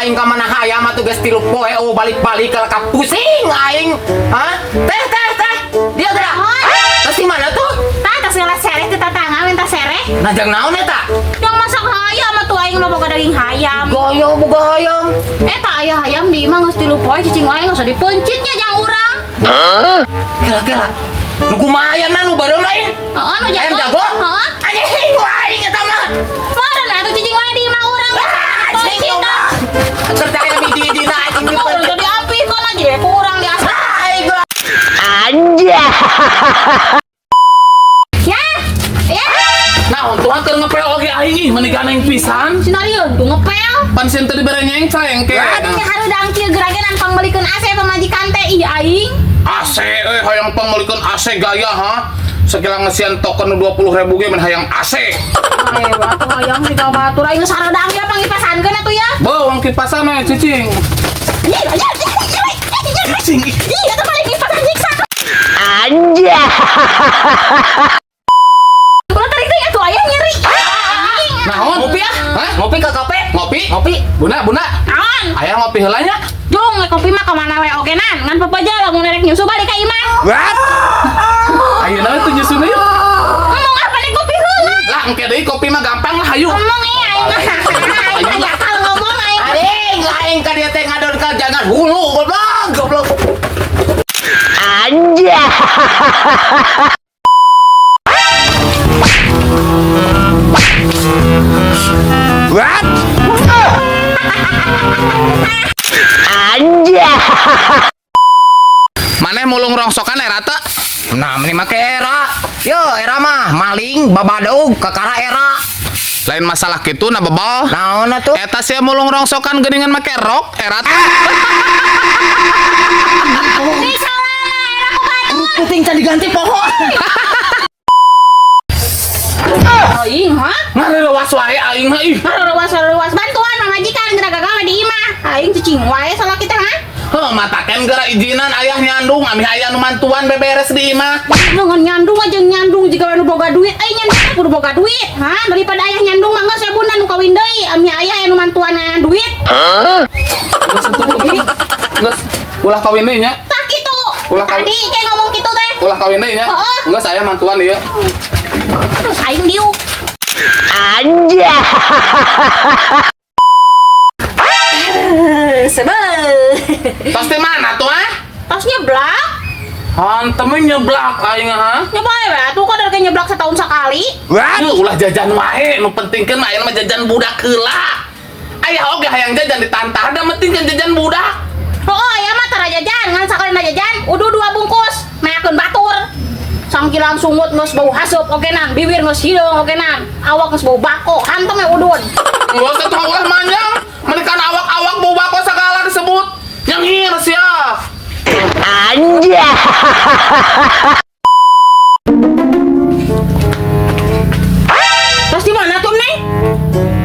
Aing ka mana hayam atuh geus 3 poe oh balik-balik ka pusing aing. Hah? Teh teh teh. Dia gerak. Tas di mana tuh? Tah tas ngala sereh teh tatangga minta sereh. Nah jang naon eta? Yang masak hayam atuh aing mah boga daging hayam. Gaya boga hayam. Eta aya hayam di imah geus 3 poe cicing wae geus dipencitnya jang urang. Kela kela. Nu kumaha hayamna nu bareum lain? Heeh, nu jago. Ayam jago? Heeh. Anjing aing eta mah. Meureun atuh cicing wae di imah urang. Anjing mah. Kerja hiji-hijina anjing Urang dipencit. jadi api kan aja kurang di asap. Aing gua. Ya. Ya. Nah, untung keur ngepel oge aing ih meuni ganeng pisan. Sinarieun tuh ngepel. Pan sieun teu dibere nyengseng ke. Aduh harudang kieu geragenan pangmeulikeun AC pamajikan teh ih aing. AC euy hayang pangmeulikeun AC gaya ha. Segala ngesian token nu 20.000 ge mun hayang AC. Ayo atuh hayang si batur aing geus hareudang ya pangipasankeun atuh ya. Beuh, wong kipasan we cicing. Iya, iya, iya, iya. Cicing ih. Iya, eta paling kipasan nyiksa. Anjay. Ulah tarik teh atuh aya nyeri. Naon? Ngopi ah? Hah? Ngopi ke kafe? Ngopi? Ngopi. Bunda, bunda. Naon? Aya ngopi heula nya. Jung, kopi mah ka mana we oge nan? Ngan pepeja lamun rek nyusu balik ka imah. Ayeuna we teu nyusu deui. Ngomong apa nih kopi heula? Lah engke deui kopi mah gampang lah hayu. Ngomong eh aing mah. Aing mah gatal ngomong aing. Aing aing ka dieu teh ngadon ka jangan hulu goblok goblok. Anjay. What? Anjay. Maneh mulung rongsokan era teu? Nah, meni make era. Yo, era mah maling babadog kakara era. Lain masalah kitu na bebal. Naon atuh? Eta sia mulung rongsokan geuningan make rok era teh. Puting can diganti poho. Aing, ha? Ngarewas wae aing mah ih. Ngarewas bantuan pamajikan geura gagawe di imah. Aing cicing wae salah kita ha? Heuh, mataken geura izinan ayah nyandung, amih aya nu mantuan beberes di imah. Ngan nyandung aja nyandung jika nu boga duit, aing nyandung kudu boga duit. Ha, daripada ayah nyandung mah geus bunda nu kawin deui, amih ayah anu mantuan duit. Geus geus ulah kawin deui nya. Tah kitu. Ulah kawin. Tadi kayak ngomong kitu teh. Ulah kawin deui nya. Heeh. Geus aya mantuan ieu. Terus aing diuk. Anjay. Sebel. Tas teh mana tuh ah? Tas nyeblak. Hantem nyeblak aing ha. Nyoba we atuh kok dari nyeblak setahun sekali. Yeuh, ulah jajan wae, nu penting kan ayeuna mah jajan budak heula. Aya oge hayang jajan ditantah da penting kan jajan budak. Oh, aya mah tara jajan, ngan sakali jajan, udah 2 bungkus, meakeun batur. Sangkilan sungut geus bau haseup oge nan, bibir geus hideung oge nan, awak geus bau bako, hantem we udun. Geus atuh ulah manjang, meuni kan awak-awak bau bako sagala disebut. Nyengir sia. Anjay. Tas di mana tuh, Neng?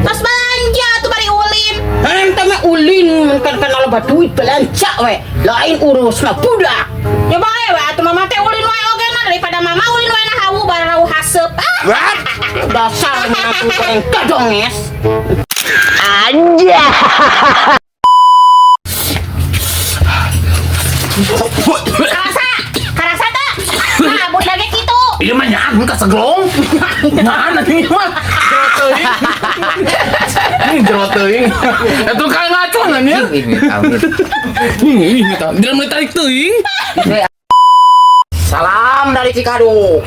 Tas belanja tuh bari ulin. Ente mah ulin kan kan loba duit belanja we. Lain urus mah budak. Ya bae we atuh mama teh ulin wae oge na daripada mama ulin wae na hawu barau haseup. Ah. Dasar menantu goreng kadonges. Anjay. Karasa, karasa teh. Nah, budak ge kitu. Ieu mah nyaan ka seglong. Nyaan anjing mah. Jero teuing. Ini jero teuing. Eta kan ngacang anjing. Amin. Ih, eta. Dia mau tarik teuing. Salam dari Cikaduk.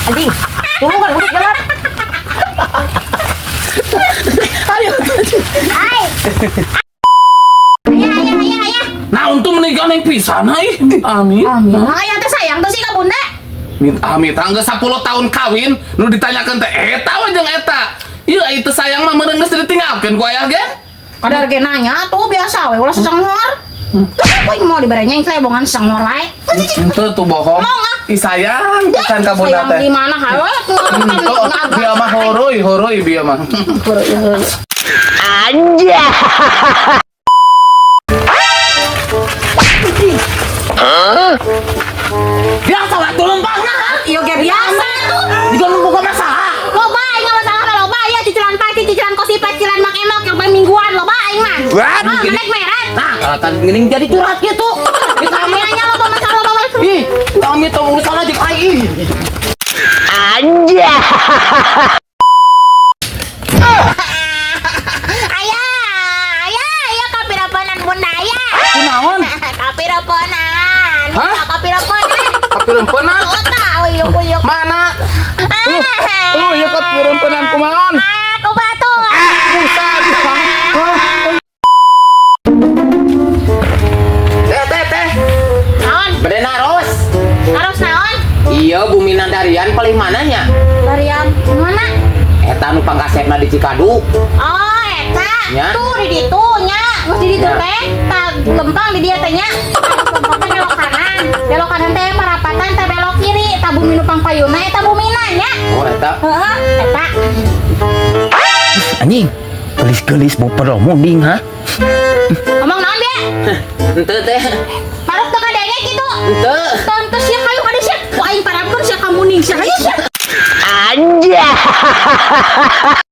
Anjing, tulungan udah jalan. Ayo. Hai. Ayah, ayah, ayah, ayah. Nah, untung menikah neng pisan ih. Amin. Amin. Ayah teh sayang tuh sih ka bunda. Amit, tangga 10 tahun kawin, nu ditanyakeun teh eta we jeung eta. Ieu ai teu sayang mah meureun geus ditinggalkeun ku ayah ge. Kadar ge nanya tuh biasa we ulah sesengor. Tuh mau dibere nyeng saya bongan sesengor wae. Henteu tuh bohong. Mau ah. Ih sayang pisan ka bunda Sayang teh. di mana hawe? Henteu, bieu mah horoy, horoy bieu mah. Anjay. Biasa waktu lempang nah. Iya ge biasa tuh. Juga nu boga masalah. Loba aing masalah mah loba ya cicilan pasti, cicilan kosipet, cicilan make Ah, menek merat. Nah, kalau kan geuning jadi curhat gitu. Di kami Kami lo masalah lo lo. Ih, kami tong urusan aja aing. Ayah, ayah, ayah kapirapanan bunda ayah. Kunaon? Kapirapanan. Hah? Kapirapanan. Kapirempenan? Kota, uyuk uyuk. Mana? Oh, iya kapirempenan kumaon? Aku batu. Buset. Hah? Teh, teh, teh. Naon? Bade naros. Harus naon? Iya, bumi Nandarian paling mananya? Varian mana? Eta nu pangkasepna di Cikadu. Oh, eta. Nya. Tuh di ditu nya. Geus di ditu Nya. teh. Tag lempang di dieu teh nya. Tag lempang teh belok kanan. Belok kanan teh parapatan teh belok kiri. Tah bumi nu pangpayuna eta bumina nya. Oh, eta. Heeh, eta. Anjing, gelis-gelis bau pedol munding, ha? Ngomong naon dia? Henteu teh. Paruk teu kadenge kitu. Henteu. Tante sia kayu kade sia. Ku aing parabkeun sia ka muning sia. Hayu sia.